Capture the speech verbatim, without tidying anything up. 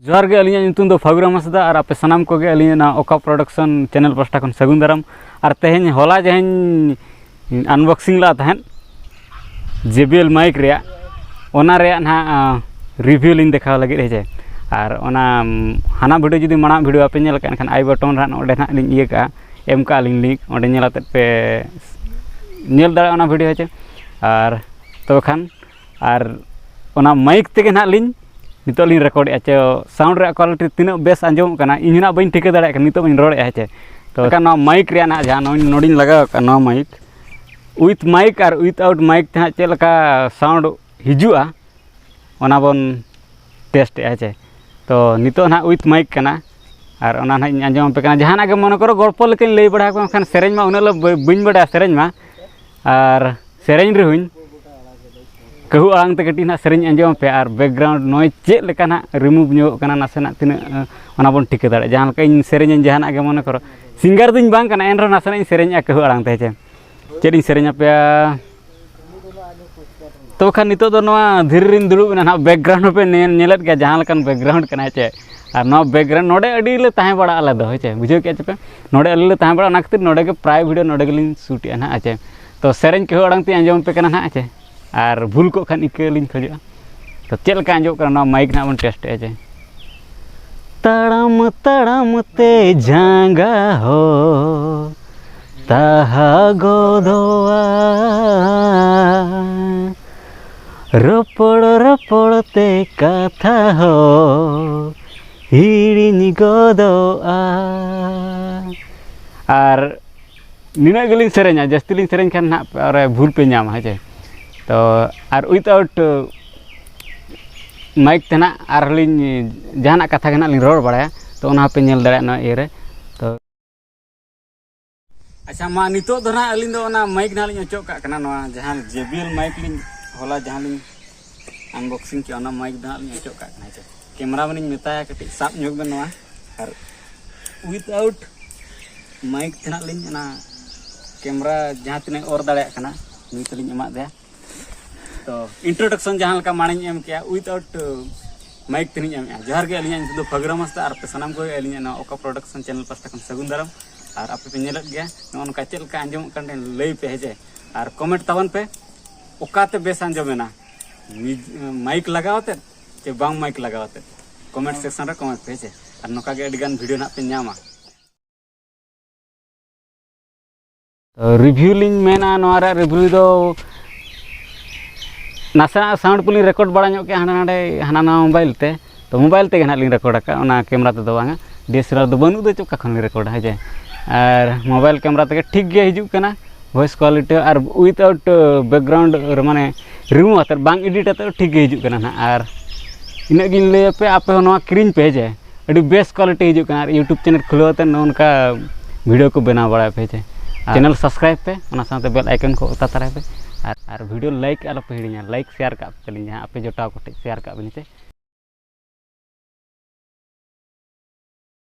ᱡᱚᱦᱟᱨ ᱜᱮ, ᱟᱹᱞᱤᱧᱟᱜ ᱧᱩᱛᱩᱢ ᱫᱚ ᱯᱷᱟᱹᱜᱩᱨᱟᱢ ᱦᱟᱸᱥᱫᱟ ᱟᱨ ᱟᱯᱮ ᱥᱟᱱᱟᱢ ᱠᱚᱜᱮ ᱟᱹᱞᱤᱧᱟᱜ ᱱᱚᱣᱟ ᱚᱠᱟ ᱯᱨᱚᱰᱟᱠᱥᱚᱱ ᱪᱮᱱᱮᱞ ᱯᱟᱦᱴᱟ ᱠᱷᱚᱱ ᱥᱟᱹᱜᱩᱱ ᱫᱟᱨᱟᱢ᱾ ᱟᱨ ᱛᱮᱦᱮᱧ ᱦᱚᱞᱟ ᱡᱟᱦᱟᱸᱧ ᱟᱱᱵᱚᱠᱥᱤᱝ ᱞᱮᱫ ᱛᱟᱦᱮᱸᱫ ᱡᱮ ᱵᱤ ᱮᱞ ᱢᱟᱭᱤᱠ ᱨᱮᱭᱟᱜ, ᱚᱱᱟ ᱨᱮᱭᱟᱜ ᱱᱟᱦᱟᱜ ᱨᱤᱵᱷᱤᱭᱩ ᱞᱤᱧ ᱫᱮᱠᱷᱟᱣ ᱞᱟᱹᱜᱤᱫ, ᱦᱮᱸ ᱪᱮ᱾ ᱟᱨ ᱚᱱᱟ ᱦᱟᱱᱟ ᱵᱷᱤᱰᱤᱭᱳ ᱡᱩᱫᱤ ᱢᱟᱲᱟᱝ ᱵᱷᱤᱰᱤᱭᱳ ᱵᱟᱯᱮ ᱧᱮᱞ ᱟᱠᱟᱫ ᱮᱱᱠᱷᱟᱱ ᱟᱭ ᱵᱚᱴᱚᱱ ᱨᱮ ᱱᱚᱰᱮ ᱱᱟᱦᱟᱜ ᱞᱤᱧ ᱤᱭᱟᱹ ᱠᱟᱜᱼᱟ, ᱮᱢ ᱠᱟᱜᱼᱟ ᱞᱤᱧ ᱞᱤᱝᱠ, ᱚᱸᱰᱮ ᱧᱮᱞ ᱟᱛᱮᱫ ᱯᱮ ᱧᱮᱞ ᱫᱟᱲᱮᱭᱟᱜᱼᱟ ᱚᱱᱟ ᱵᱷᱤᱰᱤᱭᱳ, ᱦᱮᱸ ᱪᱮ᱾ ᱟᱨ ᱛᱚᱵᱮ ᱠᱷᱟᱱ ᱟᱨ ᱚᱱᱟ ᱢᱟᱭᱤᱠ ᱛᱮᱜᱮ ᱱᱟᱦᱟᱜ ᱞᱤᱧ ᱱᱤᱛᱚᱜ ᱞᱤᱧ ᱨᱮᱠᱚᱨᱰᱮᱜᱼᱟ, ᱪᱮ ᱥᱟᱣᱩᱱᱰ ᱨᱮᱭᱟᱜ ᱠᱳᱣᱟᱞᱤᱴᱤ ᱛᱤᱱᱟᱹᱜ ᱵᱮᱥ ᱟᱸᱡᱚᱢᱚᱜ ᱠᱟᱱᱟ, ᱤᱧ ᱦᱚᱸ ᱱᱟᱦᱟᱜ ᱵᱟᱹᱧ ᱴᱷᱤᱠᱟᱹ ᱫᱟᱲᱮᱭᱟᱜ ᱠᱟᱱᱟ᱾ ᱱᱤᱛᱚᱜ ᱵᱟᱹᱧ ᱨᱚᱲᱮᱫᱼᱟ, ᱦᱮᱸ ᱪᱮ᱾ ᱛᱚ ᱮᱱᱠᱷᱟᱱ ᱱᱚᱣᱟ ᱢᱟᱭᱤᱠ ᱨᱮᱭᱟᱜ ᱱᱟᱦᱟᱜ ᱡᱟᱦᱟᱸ ᱱᱚᱜᱼᱚᱭ ᱱᱚᱰᱮᱧ ᱞᱟᱜᱟᱣ ᱟᱠᱟᱫ ᱱᱚᱣᱟ ᱢᱟᱭᱤᱠ, ᱩᱭᱤᱛᱷ ᱢᱟᱭᱤᱠ ᱟᱨ ᱩᱭᱤᱛᱷ ᱟᱣᱩᱴ ᱢᱟᱭᱤᱠ ᱛᱮ ᱦᱟᱸᱜ ᱪᱮᱫ ᱞᱮᱠᱟ ᱥᱟᱣᱩᱱᱰ ᱦᱤᱡᱩᱜᱼᱟ, ᱚᱱᱟ ᱵᱚᱱ ᱴᱮᱥᱴᱮᱜᱼᱟ, ᱦᱮᱸ ᱪᱮ᱾ ᱛᱚ ᱱᱤᱛᱚᱜ ᱱᱟᱦᱟᱜ ᱩᱭᱤᱛᱷ ᱢᱟᱭᱤᱠ ᱠᱟᱱᱟ ᱟᱨ ᱚᱱᱟ ᱱᱟᱦᱟᱜ ᱤᱧ ᱟᱸᱡᱚᱢ ᱟᱯᱮ ᱠᱟᱱᱟ᱾ ᱡᱟᱦᱟᱱᱟᱜ ᱜᱮ ᱢᱚᱱᱮ ᱠᱚᱨᱚ ᱜᱚᱞᱯᱚ ᱞᱮᱠᱟᱧ ᱞᱟᱹᱭ ᱵᱟᱲᱟ ᱟᱠᱚ ᱠᱷᱟᱱ, ᱥᱮᱨᱮᱧ ᱢᱟ ᱩᱱᱟᱹᱜ ᱞᱮ ᱵᱟᱹ- ᱵᱟᱹᱧ ᱵᱟᱲᱟᱭᱟ ᱥᱮᱨᱮᱧ ᱢᱟ, ᱟᱨ ᱥᱮᱨᱮᱧ ᱨᱮᱦᱚᱸᱧ ᱠᱟᱹᱦᱩ ᱟᱲᱟᱝ ᱛᱮ ᱠᱟᱹᱴᱤᱡ ᱱᱟᱦᱟᱜ ᱥᱮᱨᱮᱧ ᱟᱸᱡᱚᱢ ᱟᱯᱮ ᱟᱨ ᱵᱮᱠᱜᱨᱟᱣᱩᱱᱰ ᱱᱚᱜᱼᱚᱭ ᱪᱮᱫ ᱞᱮᱠᱟ ᱱᱟᱦᱟᱜ ᱨᱤᱢᱩᱵᱷ ᱧᱚᱜᱚᱜ ᱠᱟᱱᱟ ᱱᱟᱥᱮᱱᱟᱜ ᱛᱤᱱᱟᱹᱜ, ᱚᱱᱟ ᱵᱚᱱ ᱴᱷᱤᱠᱟᱹ ᱫᱟᱲᱮᱭᱟᱜᱼᱟ᱾ ᱡᱟᱦᱟᱸ ᱞᱮᱠᱟ ᱤᱧ ᱥᱮᱨᱮᱧᱟᱹᱧ ᱡᱟᱦᱟᱱᱟᱜ ᱜᱮ ᱢᱚᱱᱮ ᱠᱚᱨᱚ, ᱥᱤᱝᱜᱟᱨ ᱫᱚᱧ ᱵᱟᱝ ᱠᱟᱱᱟ, ᱮᱱ ᱨᱮᱦᱚᱸ ᱱᱟᱥᱮᱱᱟᱜ ᱤᱧ ᱥᱮᱨᱮᱧᱮᱜᱼᱟ ᱠᱟᱹᱦᱩ ᱟᱲᱟᱝ ᱛᱮ, ᱦᱮᱸ ᱪᱮ᱾ ᱪᱮᱫ ᱤᱧ ᱥᱮᱨᱮᱧ ᱟᱯᱮᱭᱟ? ᱛᱚᱵᱮ ᱠᱷᱟᱱ ᱱᱤᱛᱚᱜ ᱫᱚ ᱱᱚᱣᱟ ᱫᱷᱤᱨᱤ ᱨᱤᱧ ᱫᱩᱲᱩᱵ ᱮᱱᱟ ᱱᱟᱦᱟᱜ, ᱵᱮᱠᱜᱨᱟᱣᱩᱱᱰ ᱦᱚᱸᱯᱮ ᱧᱮᱞ, ᱧᱮᱞᱮᱫ ᱜᱮᱭᱟ ᱡᱟᱦᱟᱸ ᱞᱮᱠᱟᱱ ᱵᱮᱠᱜᱨᱟᱣᱩᱱᱰ ᱠᱟᱱᱟ, ᱦᱮᱸ ᱪᱮ᱾ ᱟᱨ ᱱᱚᱣᱟ ᱵᱮᱠᱜᱨᱟᱣᱩᱱᱰ ᱱᱚᱰᱮ ᱟᱹᱰᱤ ᱞᱮ ᱛᱟᱦᱮᱸ ᱵᱟᱲᱟᱜᱼᱟ ᱟᱞᱮ ᱫᱚ, ᱦᱮᱸ ᱪᱮ, ᱵᱩᱡᱷᱟᱹᱣ ᱠᱮᱜᱼᱟ ᱪᱮ ᱯᱮ? ᱱᱚᱰᱮ ᱟᱹᱰᱤ ᱞᱮ ᱛᱟᱦᱮᱸ ᱵᱟᱲᱟᱜᱼᱟ, ᱚᱱᱟ ᱠᱷᱟᱹᱛᱤᱨ ᱱᱚᱰᱮ ᱜᱮ ᱯᱨᱟᱭ ᱵᱷᱤᱰᱤᱭᱳ ᱱᱚᱰᱮ ᱜᱮᱞᱤᱧ ᱥᱩᱴᱮᱜᱼᱟ ᱱᱟᱦᱟᱜ, ᱦᱮᱸ ᱪᱮ᱾ ᱛᱚ ᱥᱮᱨᱮᱧ ᱠᱟᱹᱦᱩ ᱟᱲᱟᱝ ᱛᱮᱧ ᱟᱸᱡᱚᱢ ᱟᱯᱮ ᱠᱟᱱᱟ ᱱᱟᱦᱟᱜ, ᱦᱮᱸ ᱪᱮ᱾ ᱟᱨ ᱵᱷᱩᱞ ᱠᱚᱜ ᱠᱷᱟᱱ ᱤᱠᱟᱹ ᱞᱤᱧ ᱠᱷᱚᱡᱚᱜᱼᱟ᱾ ᱛᱚ ᱪᱮᱫ ᱞᱮᱠᱟ ᱟᱸᱡᱚᱢᱚᱜ ᱠᱟᱱᱟ ᱱᱚᱣᱟ ᱢᱟᱭᱤᱠ ᱱᱟᱦᱟᱜ ᱵᱚᱱ ᱴᱮᱥᱴᱮᱜᱼᱟ, ᱦᱮᱸ ᱪᱮ᱾ ᱛᱟᱲᱟᱢ ᱛᱟᱲᱟᱢ ᱛᱮ ᱡᱟᱸᱜᱟ ᱦᱚᱸ ᱛᱟᱦᱟ ᱜᱚᱫᱚᱜᱼᱟ, ᱨᱚᱯᱚᱲ ᱨᱚᱯᱚᱲ ᱛᱮ ᱠᱟᱛᱷᱟ ᱦᱚᱸ ᱦᱤᱲᱤᱧ ᱜᱚᱫᱚᱜᱼᱟ᱾ ᱟᱨ ᱱᱤᱱᱟᱹᱜ ᱜᱮᱞᱤᱧ ᱥᱮᱨᱮᱧᱟ, ᱡᱟᱹᱥᱛᱤ ᱞᱤᱧ ᱥᱮᱨᱮᱧ ᱠᱷᱟᱱ ᱱᱟᱦᱟᱜ ᱟᱨ ᱵᱷᱩᱞ ᱯᱮ ᱧᱟᱢᱟ, ᱦᱮᱸ ᱪᱮ᱾ ᱛᱚ ᱟᱨ ᱩᱭᱤᱛᱷ ᱟᱣᱩᱴ ᱢᱟᱭᱤᱠ ᱛᱮ ᱱᱟᱦᱟᱜ ᱟᱨᱦᱚᱸ ᱞᱤᱧ ᱡᱟᱦᱟᱱᱟᱜ ᱠᱟᱛᱷᱟ ᱜᱮ ᱱᱟᱦᱟᱜ ᱞᱤᱧ ᱨᱚᱲ ᱵᱟᱲᱟᱭᱟ, ᱛᱚ ᱚᱱᱟ ᱦᱚᱸᱯᱮ ᱧᱮᱞ ᱫᱟᱲᱮᱭᱟᱜᱼᱟ ᱱᱚᱣᱟ ᱤᱭᱟᱹ ᱨᱮ᱾ ᱛᱚ ᱟᱪᱪᱷᱟ, ᱢᱟ ᱱᱤᱛᱚᱜ ᱫᱚ ᱱᱟᱦᱟᱜ ᱟᱹᱞᱤᱧ ᱫᱚ ᱚᱱᱟ ᱢᱟᱭᱤᱠ ᱱᱟᱦᱟᱜ ᱞᱤᱧ ᱚᱪᱚᱜ ᱠᱟᱜ ᱠᱟᱱᱟ, ᱱᱚᱣᱟ ᱡᱟᱦᱟᱸ ᱡᱮ ᱵᱤ ᱮᱞ ᱢᱟᱭᱤᱠ ᱞᱤᱧ ᱦᱚᱞᱟ ᱡᱟᱦᱟᱸ ᱞᱤᱧ ᱟᱱᱵᱚᱠᱥᱤᱝ ᱠᱮᱜᱼᱟ, ᱚᱱᱟ ᱢᱟᱭᱤᱠ ᱫᱚ ᱱᱟᱦᱟᱜ ᱞᱤᱧ ᱚᱪᱚᱜ ᱠᱟᱜ ᱠᱟᱱᱟ᱾ ᱦᱮᱸ ᱪᱮ, ᱠᱮᱢᱮᱨᱟ ᱢᱮᱱᱤᱧ ᱢᱮᱛᱟᱭᱟ ᱠᱟᱹᱴᱤᱡ ᱥᱟᱵ ᱧᱚᱜ ᱵᱮᱱ ᱱᱚᱣᱟ, ᱟᱨ ᱩᱭᱤᱛᱷ ᱟᱣᱩᱴ ᱢᱟᱭᱤᱠ ᱛᱮ ᱱᱟᱦᱟᱜ ᱞᱤᱧ ᱚᱱᱟ ᱠᱮᱢᱮᱨᱟ ᱡᱟᱦᱟᱸ ᱛᱤᱱᱟᱹᱜ ᱚᱨ ᱫᱟᱲᱮᱭᱟᱜ ᱠᱟᱱᱟ ᱱᱩᱭ ᱛᱟᱹᱞᱤᱧ ᱮᱢᱟᱫ ᱫᱮᱭᱟ᱾ ᱛᱚ ᱤᱱᱴᱨᱳᱰᱟᱠᱥᱚᱱ ᱡᱟᱦᱟᱸ ᱞᱮᱠᱟ ᱢᱟᱲᱟᱝ ᱤᱧ ᱮᱢ ᱠᱮᱜᱼᱟ, ᱩᱭᱤᱛᱷ ᱟᱣᱩᱴ ᱢᱟᱭᱤᱠ ᱛᱮᱞᱤᱧ ᱮᱢᱮᱜᱼᱟ᱾ ᱡᱚᱦᱟᱨ ᱜᱮ, ᱟᱹᱞᱤᱧᱟᱜ ᱧᱩᱛᱩᱢ ᱫᱚ ᱯᱷᱟᱹᱜᱩ ᱨᱟᱢ ᱦᱟᱸᱥᱫᱟ ᱟᱨ ᱯᱮ ᱥᱟᱱᱟᱢ ᱠᱚᱜᱮ ᱟᱹᱞᱤᱧᱟᱜ ᱱᱚᱣᱟ ᱚᱠᱟ ᱯᱨᱚᱰᱟᱠᱥᱚᱱ ᱪᱮᱱᱮᱞ ᱯᱟᱥᱴᱟ ᱠᱷᱚᱱ ᱥᱟᱹᱜᱩᱱ ᱫᱟᱨᱟᱢ᱾ ᱟᱨ ᱟᱯᱮ ᱯᱮ ᱧᱮᱞᱮᱫ ᱜᱮᱭᱟ ᱱᱚᱜᱼᱚ ᱱᱚᱝᱠᱟ ᱪᱮᱫ ᱞᱮᱠᱟ ᱟᱸᱡᱚᱢᱚᱜ ᱠᱟᱱ ᱛᱟᱦᱮᱸ ᱞᱟᱹᱭ ᱯᱮ, ᱦᱮᱸ ᱪᱮ? ᱟᱨ ᱠᱚᱢᱮᱱᱴ ᱛᱟᱵᱚᱱ ᱯᱮ, ᱚᱠᱟᱛᱮ ᱵᱮᱥ ᱟᱸᱡᱚᱢᱮᱱᱟ, ᱢᱤᱭᱩᱡ-, ᱢᱟᱭᱤᱠ ᱞᱟᱜᱟᱣ ᱟᱛᱮᱫ ᱪᱮ ᱵᱟᱝ ᱢᱟᱭᱤᱠ ᱞᱟᱜᱟᱣ ᱟᱛᱮᱫ? ᱠᱚᱢᱮᱱᱴ ᱥᱮᱠᱥᱚᱱ ᱨᱮ ᱠᱚᱢᱮᱱᱴ ᱯᱮ, ᱦᱮᱸ ᱪᱮ? ᱟᱨ ᱱᱚᱝᱠᱟ ᱜᱮ ᱟᱹᱰᱤ ᱜᱟᱱ ᱵᱷᱤᱰᱤᱭᱳ ᱱᱟᱦᱟᱜ ᱯᱮ ᱧᱟᱢᱟ᱾ ᱛᱚ, ᱨᱤᱵᱷᱤᱭᱩ ᱞᱤᱧ ᱢᱮᱱᱟ, ᱱᱚᱣᱟ ᱨᱮᱭᱟᱜ ᱨᱤᱵᱷᱤᱭᱩ ᱫᱚ ᱱᱟᱥᱮᱱᱟᱜ ᱥᱟᱣᱩᱱᱰ ᱠᱚᱞᱤᱧ ᱨᱮᱠᱚᱨᱰ ᱵᱟᱲᱟ ᱧᱚᱜ ᱠᱮᱜᱼᱟ ᱦᱟᱸᱰᱮ ᱱᱟᱰᱮ, ᱦᱟᱱᱟ ᱱᱟᱣᱟ ᱢᱳᱵᱟᱭᱤᱞ ᱛᱮ᱾ ᱛᱚ, ᱢᱳᱵᱟᱭᱤᱞ ᱛᱮᱜᱮ ᱱᱟᱦᱟᱜ ᱞᱤᱧ ᱨᱮᱠᱚᱨᱰ ᱟᱠᱟᱫᱼᱟ, ᱚᱱᱟ ᱠᱮᱢᱮᱨᱟ ᱛᱮᱫᱚ ᱵᱟᱝᱟ᱾ ᱰᱤ ᱮᱥ ᱮᱞ ᱟᱨ ᱫᱚ ᱵᱟᱹᱱᱩᱜ ᱫᱚ, ᱪᱮᱫ ᱚᱠᱟ ᱠᱷᱚᱱ ᱞᱤᱧ ᱨᱮᱠᱚᱨᱰᱟ, ᱦᱮᱸ ᱪᱮ? ᱟᱨ ᱢᱳᱵᱟᱭᱤᱞ ᱠᱮᱢᱮᱨᱟ ᱛᱮᱜᱮ ᱴᱷᱤᱠ ᱜᱮ ᱦᱤᱡᱩᱜ ᱠᱟᱱᱟ, ᱵᱷᱚᱭᱮᱥ ᱠᱳᱣᱟᱞᱤᱴᱤ ᱟᱨ ᱩᱭᱤᱛᱷᱟᱣᱩᱴ ᱵᱮᱠᱜᱨᱟᱣᱩᱱᱰ ᱢᱟᱱᱮ ᱨᱤᱢᱩᱵᱷ ᱟᱛᱮᱫ, ᱵᱟᱝ ᱮᱰᱤᱴ ᱟᱛᱮᱫ ᱴᱷᱤᱠ ᱜᱮ ᱦᱤᱡᱩᱜ ᱠᱟᱱᱟ ᱱᱟᱦᱟᱜ᱾ ᱟᱨ ᱤᱱᱟᱹᱜ ᱜᱤᱧ ᱞᱟᱹᱭ ᱟᱯᱮ, ᱟᱯᱮ ᱦᱚᱸ ᱱᱚᱣᱟ ᱠᱤᱨᱤᱧ ᱯᱮ, ᱦᱮᱸ ᱪᱮ? ᱟᱹᱰᱤ ᱵᱮᱥ ᱠᱳᱣᱟᱞᱤᱴᱤ ᱦᱤᱡᱩᱜ ᱠᱟᱱᱟ᱾ ᱟᱨ ᱤᱭᱩᱴᱩᱵᱽ ᱪᱮᱱᱮᱞ ᱠᱷᱩᱞᱟᱹᱣ ᱠᱟᱛᱮ ᱱᱚᱜᱼᱚ ᱱᱚᱝᱠᱟ ᱵᱷᱤᱰᱤᱭᱳ ᱠᱚ ᱵᱮᱱᱟᱣ ᱵᱟᱲᱟᱭ ᱯᱮ ᱪᱮ᱾ ᱟᱨ ᱪᱮᱱᱮᱞ ᱥᱟᱵᱥᱠᱨᱟᱭᱤᱵᱽ ᱯᱮ, ᱚᱱᱟ ᱥᱟᱶᱛᱮ ᱵᱮᱞ ᱟᱭᱠᱚᱱ ᱠᱚ ᱚᱛᱟ ᱛᱟᱨᱟᱭ ᱯᱮ᱾ ᱟᱨ, ᱟᱨ ᱵᱷᱤᱰᱤᱭᱳ ᱞᱟᱭᱤᱠ ᱟᱞᱚ ᱯᱮ ᱦᱤᱲᱤᱧᱟ, ᱞᱟᱭᱤᱠ ᱥᱮᱭᱟᱨ ᱠᱟᱜ ᱯᱮ ᱛᱟᱹᱞᱤᱧ ᱡᱟᱦᱟᱸ ᱟᱯᱮ ᱡᱚᱴᱟᱣ ᱠᱚᱴᱷᱮᱱ ᱥᱮᱭᱟᱨ ᱠᱟᱜ ᱵᱤᱱ ᱪᱮ᱾